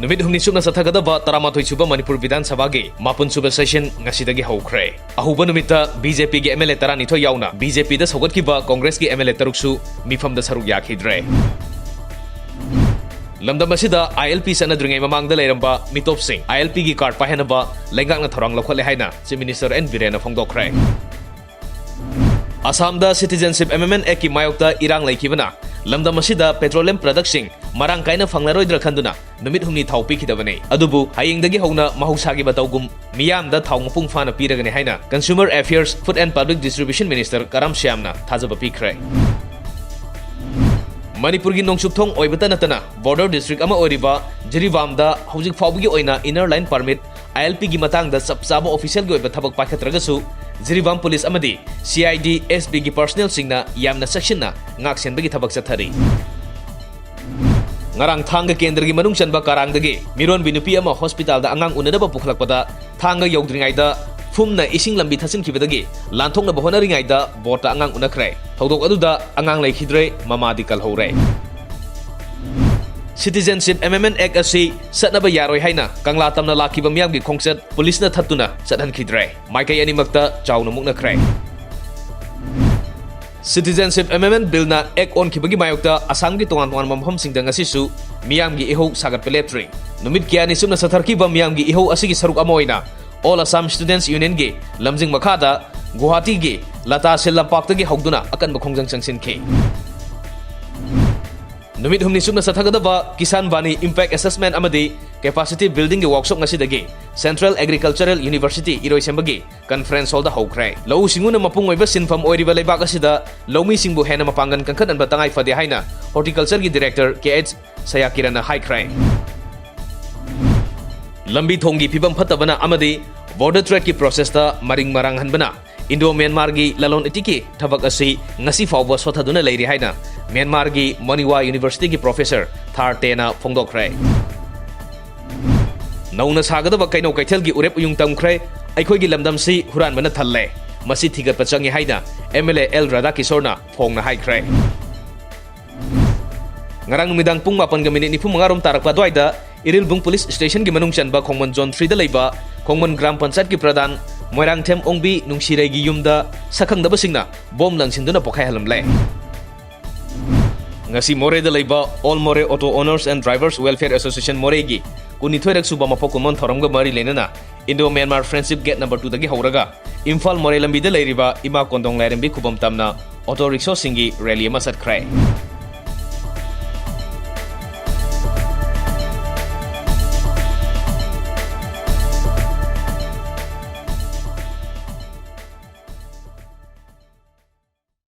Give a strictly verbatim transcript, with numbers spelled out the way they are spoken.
ꯅꯨꯃꯤꯠ ꯍꯨꯝꯅꯤ ꯆꯨꯞꯅ ꯆꯠꯊꯒꯗꯕ ꯇꯔꯥꯃꯥꯊꯣꯏ ꯁꯨꯕ ꯃꯅꯤꯄꯨꯔ ꯕꯤꯙꯥꯟ ꯁꯚꯥꯒꯤ ꯃꯥꯄꯟ ꯁꯨꯕ ꯁꯦꯁꯟ ꯉꯁꯤꯗꯒꯤ ꯍꯧꯈ꯭ꯔꯦ꯫ ꯑꯍꯧꯕ ꯅꯨꯃꯤꯠꯇ ꯕꯤ ꯖꯦ ꯄꯤꯒꯤ ꯑꯦꯝ ꯑꯦꯜ ꯑꯦ ꯇꯔꯥꯅꯤꯊꯣꯏ ꯌꯥꯎꯅ ꯕꯤ ꯖꯦ ꯄꯤꯗ ꯁꯧꯒꯠꯈꯤꯕ ꯀꯣꯡꯒ꯭ꯔꯦꯁꯀꯤ ꯑꯦꯝ ꯑꯦꯜ ꯑꯦ ꯇꯔꯨꯛꯁꯨ ꯃꯤꯐꯝꯗ ꯁꯔꯨꯛ ꯌꯥꯈꯤꯗ꯭ꯔꯦ꯫ ꯂꯝꯗꯝ ꯑꯁꯤꯗ ꯑꯥꯏ ꯑꯦꯜ ꯄꯤ ꯆꯠꯅꯗ꯭ꯔꯤꯉꯩ ꯃꯃꯥꯡꯗ ꯂꯩꯔꯝꯕ ꯃꯤꯇꯣꯞꯁꯤꯡ ꯑꯥꯏ ꯑꯦꯜ ꯄꯤꯒꯤ ꯀꯥꯔꯗ ꯄꯥꯏꯍꯟꯅꯕ ꯂꯩꯉꯥꯛꯅ ꯊꯧꯔꯥꯡ ꯂꯧꯈꯠꯂꯦ ꯍꯥꯏꯅ ꯆꯤꯐ ꯃꯤꯅꯤꯁꯇꯔ ꯑꯦꯟ ꯕꯤꯔꯦꯟꯅ ꯐꯣꯡꯗꯣꯛꯈ꯭ꯔꯦ꯫ ꯑꯁꯥꯝꯗ ꯁꯤꯇꯤꯖꯦꯟꯁꯤꯞ ꯑꯦꯃꯦꯟꯗꯃꯦꯟꯠ ꯑꯦꯛꯀꯤ ꯃꯥꯌꯣꯛꯇ ꯏꯔꯥꯡ ꯂꯩꯈꯤꯕꯅ ꯂꯝꯗꯝ ꯑꯁꯤꯗ ꯄꯦꯇ꯭ꯔꯣꯂꯤꯌꯝ ꯄ꯭ꯔꯗꯛꯁꯤꯡ ꯃꯔꯥꯡ ꯀꯥꯏꯅ ꯐꯪꯂꯔꯣꯏꯗ꯭ꯔꯥ ꯈꯟꯗꯨꯅ ꯅꯨꯃꯤꯠ ꯍꯨꯝꯅꯤ ꯊꯥꯎ ꯄꯤꯈꯤꯗꯕꯅꯤ꯫ ꯑꯗꯨꯕꯨ ꯍꯌꯦꯡꯗꯒꯤ ꯍꯧꯅ ꯃꯍꯧꯁꯥꯒꯤ ꯃꯇꯧꯒꯨꯝ ꯃꯤꯌꯥꯝꯗ ꯊꯥꯎ ꯃꯄꯨꯡ ꯐꯥꯅ ꯄꯤꯔꯒꯅꯤ ꯍꯥꯏꯅ Consumer Affairs, Food and Public Distribution Minister ꯀꯔꯥꯝ ꯁ꯭ꯌꯥꯝꯅ ꯊꯥꯖꯕ ꯄꯤꯈ꯭ꯔꯦ꯫ ꯃꯅꯤꯄꯨꯔꯒꯤ ꯅꯣꯡꯆꯨꯞ ꯊꯣꯡ ꯑꯣꯏꯕꯇ ꯅꯠꯇꯅ border district ꯑꯃ ꯑꯣꯏꯔꯤꯕ ꯖꯤꯔꯤꯕꯥꯝꯗ ꯍꯧꯖꯤꯛ ꯐꯥꯎꯕꯒꯤ ꯑꯣꯏꯅ Inner Line Permit, ꯑꯥꯏ ꯑꯦꯜ ꯄꯤꯒꯤ ꯃꯇꯥꯡꯗ ꯆꯞ ꯆꯥꯕ officialꯒꯤ ꯑꯣꯏꯕ ꯊꯕꯛ ꯄꯥꯏꯈꯠꯇ꯭ꯔꯒꯁꯨ, ꯖꯤꯔꯤꯕꯥꯝ ꯄꯨꯂꯤꯁ ꯑꯃꯗꯤ ꯁꯤ ꯑꯥꯏ ꯗꯤ, ꯑꯦꯁ ꯕꯤꯒꯤ personnelꯁꯤꯡꯅ ꯌꯥꯝꯅ ꯆꯦꯛꯁꯤꯟꯅ ꯉꯥꯛ ꯁꯦꯟꯕꯒꯤ ꯊꯕꯛ ꯆꯠꯊꯔꯤ꯫ ꯉꯔꯥꯡ ꯊꯥꯡꯒ ꯀꯦꯟꯗ꯭ꯔꯒꯤ ꯃꯅꯨꯡ ꯆꯟꯕ ꯀꯔꯥꯡꯗꯒꯤ ꯃꯤꯔꯣꯟꯕꯤ ꯅꯨꯄꯤ ꯑꯃ ꯍꯣꯁꯄꯤꯇꯥꯜꯗ ꯑꯉꯥꯡ ꯎꯅꯅꯕ ꯄꯨꯈꯠꯂꯛꯄꯗ ꯊꯥꯡꯒ ꯌꯧꯗ꯭ꯔꯤꯉꯩꯗ ꯐꯨꯝꯅ ꯏꯁꯤꯡ ꯂꯝꯕꯤ ꯊꯠꯆꯤꯟꯈꯤꯕꯗꯒꯤ ꯂꯥꯟꯊꯣꯛꯅꯕ ꯍꯣꯠꯅꯔꯤꯉꯩꯗ ꯕꯣꯠꯇ ꯑꯉꯥꯡ ꯎꯅꯈ꯭ꯔꯦ꯫ ꯊꯧꯗꯣꯛ ꯑꯗꯨꯗ ꯑꯉꯥꯡ ꯂꯩꯈꯤꯗ꯭ꯔꯦ, ꯃꯃꯥꯗꯤ ꯀꯜꯍꯧꯔꯦ꯫ Citizenship Amendment Act ꯑꯁꯤ ꯆꯠꯅꯕ ꯌꯥꯔꯣꯏ ꯍꯥꯏꯅ ꯀꯪꯂꯥ ꯇꯝꯅ ꯂꯥꯛꯈꯤꯕ ꯃꯤꯌꯥꯝꯒꯤ ꯈꯣꯡꯆꯠ ꯄꯨꯂꯤꯁꯅ ꯊꯠꯇꯨꯅ ꯆꯠꯍꯟꯈꯤꯗ꯭ꯔꯦ꯫ ꯃꯥꯏꯀꯩ ꯑꯅꯤꯃꯛꯇ ꯆꯥꯎꯅ ꯃꯨꯛꯅꯈ꯭ꯔꯦ꯫ Citizenship Amendment Billꯅ Act ꯑꯣꯟꯈꯤꯕꯒꯤ ꯃꯥꯌꯣꯛꯇ ꯑꯁꯥꯝꯒꯤ ꯇꯣꯉꯥꯟ ꯇꯣꯉꯥꯟꯕ ꯃꯐꯝꯁꯤꯡꯗ ꯉꯁꯤꯁꯨ ꯃꯤꯌꯥꯝꯒꯤ ꯏꯍꯧ ꯁꯥꯒꯠꯄ ꯂꯦꯞꯇ꯭ꯔꯤ꯫ ꯅꯨꯃꯤꯠ ꯀꯌꯥꯅꯤ ꯆꯨꯞꯅ ꯆꯠꯊꯔꯛꯈꯤꯕ ꯃꯤꯌꯥꯝꯒꯤ ꯏꯍꯧ ꯑꯁꯤꯒꯤ ꯁꯔꯨꯛ ꯑꯃ ꯑꯣꯏꯅ All Assam Students Unionꯒꯤ ꯂꯝꯖꯤꯡ ꯃꯈꯥꯗ ꯒꯨꯋꯥꯍꯥꯇꯤꯒꯤ ꯂꯇꯥ ꯁꯤꯜ ꯂꯝꯄꯥꯛꯇꯒꯤ ꯍꯧꯗꯨꯅ ꯑꯀꯟꯕ ꯈꯣꯡꯖꯪ ꯆꯪꯁꯤꯟꯈꯤ꯫ ꯅꯨꯃꯤꯠ ꯍꯨꯝꯅꯤ ꯆꯨꯞꯅ ꯆꯠꯊꯒꯗꯕ ꯀꯤꯁꯥꯟ ꯕꯥꯅꯤ Impact Assessment ꯑꯃꯗꯤ Capacity Buildingꯒꯤ workshop ꯉꯁꯤꯗꯒꯤ Central Agricultural University ꯏꯔꯣꯏꯁꯦꯝꯕꯒꯤ conference hallꯗ ꯍꯧꯈ꯭ꯔꯦ꯫ ꯂꯧꯎ ꯁꯤꯡꯎꯅ ꯃꯄꯨꯡ ꯑꯣꯏꯕ ꯁꯤꯟꯐꯝ ꯑꯣꯏꯔꯤꯕ ꯂꯩꯕꯥꯛ ꯑꯁꯤꯗ ꯂꯧꯃꯤꯁꯤꯡꯕꯨ ꯍꯦꯟꯅ ꯃꯄꯥꯡꯒꯜ ꯀꯟꯈꯠꯍꯟꯕ ꯇꯉꯥꯏ ꯐꯗꯦ ꯍꯥꯏꯅ Horticultureꯒꯤ Director ꯀꯦ ꯑꯩꯆ ꯁꯌꯥꯀꯤꯔꯟꯅ ꯍꯥꯏꯈ꯭ꯔꯦ꯫ ꯂꯝꯕꯤ ꯊꯣꯡꯒꯤ ꯐꯤꯕꯝ ꯐꯠꯇꯕꯅ ꯑꯃꯗꯤ border tradeꯀꯤ processꯇ ꯃꯔꯤꯡ ꯃꯔꯥꯡꯍꯟꯕꯅ Indo Myanmarꯒꯤ ꯂꯂꯣꯟ ꯏꯇꯤꯛꯀꯤ ꯊꯕꯛ ꯑꯁꯤ ꯉꯁꯤ ꯐꯥꯎꯕ ꯁꯣꯠꯊꯗꯨꯅ ꯂꯩꯔꯤ ꯍꯥꯏꯅ ꯃ꯭ꯌꯥꯟꯃꯥꯔꯒꯤ ꯃꯅꯤꯋꯥ Universityꯒꯤ professor ꯊꯥꯔ ꯇꯦꯅ ꯐꯣꯡꯗꯣꯛꯈ꯭ꯔꯦ꯫ ꯅꯧꯅ ꯁꯥꯒꯗꯕ ꯀꯩꯅꯧ ꯀꯩꯊꯦꯜꯒꯤ ꯎꯔꯦꯞ ꯎꯌꯨꯡ ꯇꯝꯈ꯭ꯔꯦ꯫ ꯑꯩꯈꯣꯏꯒꯤ ꯂꯝꯗꯝꯁꯤ ꯍꯨꯔꯥꯟꯕꯅ ꯊꯜꯂꯦ꯫ ꯃꯁꯤ ꯊꯤꯒꯠꯄ ꯆꯪꯉꯤ ꯍꯥꯏꯅ ꯑꯦꯝ ꯑꯦꯜ ꯑꯦ ꯑꯦꯜ ꯔꯥꯙꯥꯀꯤꯁꯣꯔꯅ ꯐꯣꯡꯅ ꯍꯥꯏꯈ꯭ꯔꯦ꯫ ꯉꯔꯥꯡ ꯅꯨꯃꯤꯗꯥꯡ ꯄꯨꯡ ꯃꯥꯄꯟꯒ ꯃꯤꯅꯤꯠ ꯅꯤꯐꯨ ꯃꯉꯥ ꯔꯣꯝ ꯇꯥꯔꯛꯄ ꯑꯗꯨꯋꯥꯏꯗ ꯏꯔꯤꯜꯕꯨꯡ ꯄꯨꯂꯤꯁ ꯁ꯭ꯇꯦꯁꯟꯒꯤ ꯃꯅꯨꯡ ꯆꯟꯕ ꯈꯣꯡꯃꯟ ꯖꯣꯟ ꯊ꯭ꯔꯤꯗ ꯂꯩꯕ ꯈꯣꯡꯃꯟ ꯒ꯭ꯔꯥꯝ ꯄꯟꯆꯥꯌꯠꯀꯤ ꯄ꯭ꯔꯙꯥꯟ ꯃꯣꯏꯔꯥꯡꯊꯦꯝ ꯑꯣꯡꯕꯤ ꯅꯨꯡꯁꯤꯔꯩꯒꯤ ꯌꯨꯝꯗ ꯁꯛꯈꯪꯗꯕꯁꯤꯡꯅ ꯕꯣꯝ ꯂꯪꯁꯤꯟꯗꯨꯅ ꯄꯣꯈꯥꯏꯍꯜꯂꯝꯂꯦ꯫ ꯉꯁꯤ ꯃꯣꯔꯦꯗ ꯂꯩꯕ All Moreh Auto Owners and Drivers Welfare Association ꯃꯣꯔꯦꯒꯤ ꯀꯨꯟꯅꯤꯊꯣꯏꯔꯛ ꯁꯨꯕ ꯃꯄꯣꯛ ꯀꯨꯝꯑꯣꯟ ꯊꯧꯔꯝꯒ ꯃꯔꯤ ꯂꯩꯅꯅ Indo Myanmar Friendship Gate number two ꯗꯒꯤ ꯍꯧꯔꯒ ꯏꯝꯐꯥꯜ ꯃꯣꯔꯦ ꯂꯝꯕꯤꯗ ꯂꯩꯔꯤꯕ ꯏꯃꯥ ꯀꯣꯟꯗꯣꯡ ꯂꯥꯏꯔꯦꯝꯕꯤ ꯈꯨꯕꯝ ꯇꯝꯅ ꯑꯣꯇꯣ ꯔꯤꯛꯁꯣꯁꯤꯡꯒꯤ ꯔꯦꯂꯤ ꯑꯃ ꯆꯠꯈ꯭ꯔꯦ꯫